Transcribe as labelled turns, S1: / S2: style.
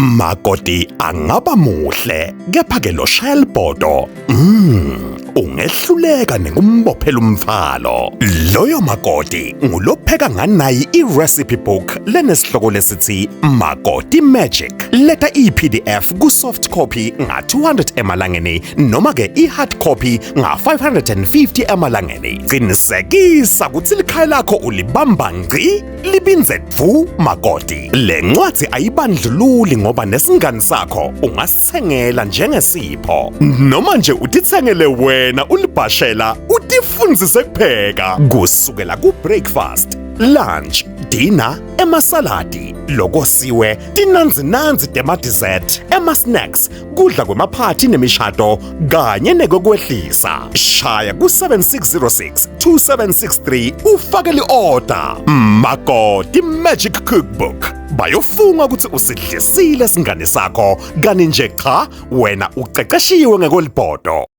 S1: Makoti angaba muhle kepha ke lo shaya libhodo ungehluleka nekumbophela umthwalo. Loyo makoti ngulopheka nganayi i-recipe book lenesihloko lesithi Makoti Magic. Leta i-PDF ku-soft copy nga-200 emalangeni noma ke i-hard copy nga-550 emalangeni. Qinisekisa kutsi likhaya lakho ulibamba ngci libindze dvu makoti. Le ncwadi ayibandlululi ngoba nesingani sakho ungasithengela njengesipho noma nje utithengele wena ulibhashela utifundzise kupheka kusukela ku-breakfast, lunch, dinner, emasaladi, lokosiwe, tinanzinanzi tema-dessert, ema-snacks, kudla kwemaphathi nemishado kanye nekokwehlisa. Shaya ku-7606 2763 ufake li-order. Makoti Magic Cookbook, bayofunga ukuthi usidlisile singane sakho, kani nje cha, wena uqeqeshiwe ngekwelibhodo.